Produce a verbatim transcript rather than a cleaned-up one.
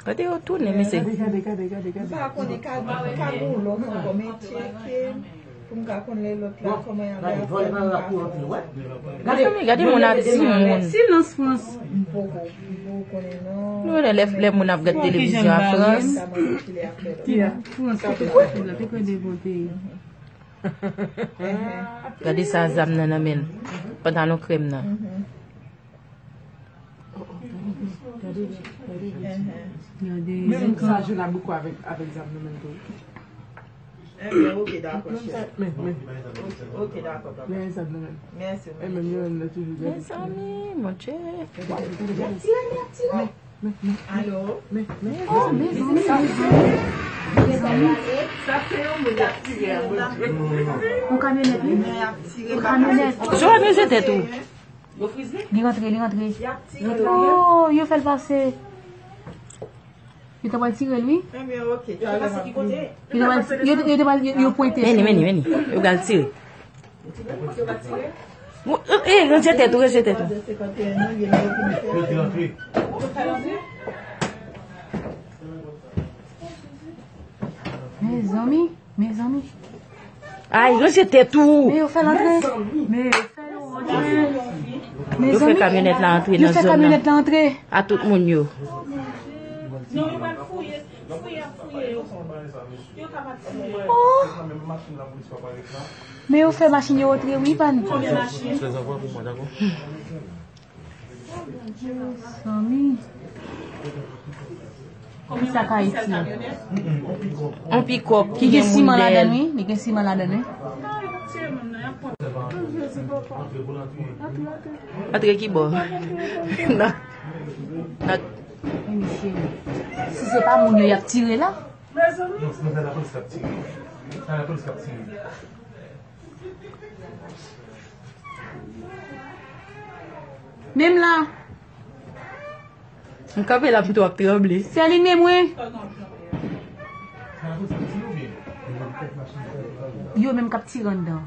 Gade yo tounen, mesye. Gade, gade, gade, gade, gade. M pa konnen ka, ka goulon ankò, men tcheke pou m ka konn lè lòt la kòman y ap fè pou m ka fè. Gade, gade moun ap di moun. Silans, Frans. M poko, m poko konnen non. Nou wè lè, lè moun ap gad televizyon a Frans. Frans, kote kote la, te kwè de bon peyi. Gade sa zam nan nan men l. Pantalon krèm nan. Gade. Menm sa jwenn abouko avèk, avèk zam nan men tou. Enben, ok, dakò, cheri. Men, men. Ok, ok, dakò, papa. Men zam nan men. Mèsi, mèsi. E menm yo menm nan toujou gade. Mezanmi, mon Dieu. Y ap tire, y ap tire. Men, men, men. Alo? Men, men. Oh, mezanmi, mezanmi. Sa se yon moun y ap tire, a, mon Dieu. Yon kamyonèt, wi. Yon kamyonèt. Joanne, jete tou. Li rantre, li rantre. Oh, yo fè l pase. Yo ta pral tire l, wi. Ebyen, ok. Yo ta pral, yo, yo ta pral, yo, yo pwente. Vini, vini, vini. Yo pral tire. Ou, ou, eh, ranje tèt ou, ranje tèt ou. Mezanmi. Mezanmi. Ay, ranje tèt ou. Men yo fè l antre. Men yo fè yo antre. Yo fè kamyonèt la antre nan zòn nan. Yo fè kamyonèt la antre. A tout moun yo. Non, yo pral fouye, fouye, fouye yo. Yo ka pati fouye. Oh. Men yo fè machin yo antre, wi, pa n. Konbyen machin? Zanmi. Ki sa k Ayiti? On pikòp ki gen siman ladan l, wi. Li gen siman ladan l, wi. Antre ki bò? Nan, nan. Men mesye, si se pa moun yo y ap tire la. Non, se nan lapolis k ap tire. Nan lapolis k ap tire. Menm la. M kanpe la, m tou ap tranble. Se li menm, wi. Yo menm k ap tire anndan.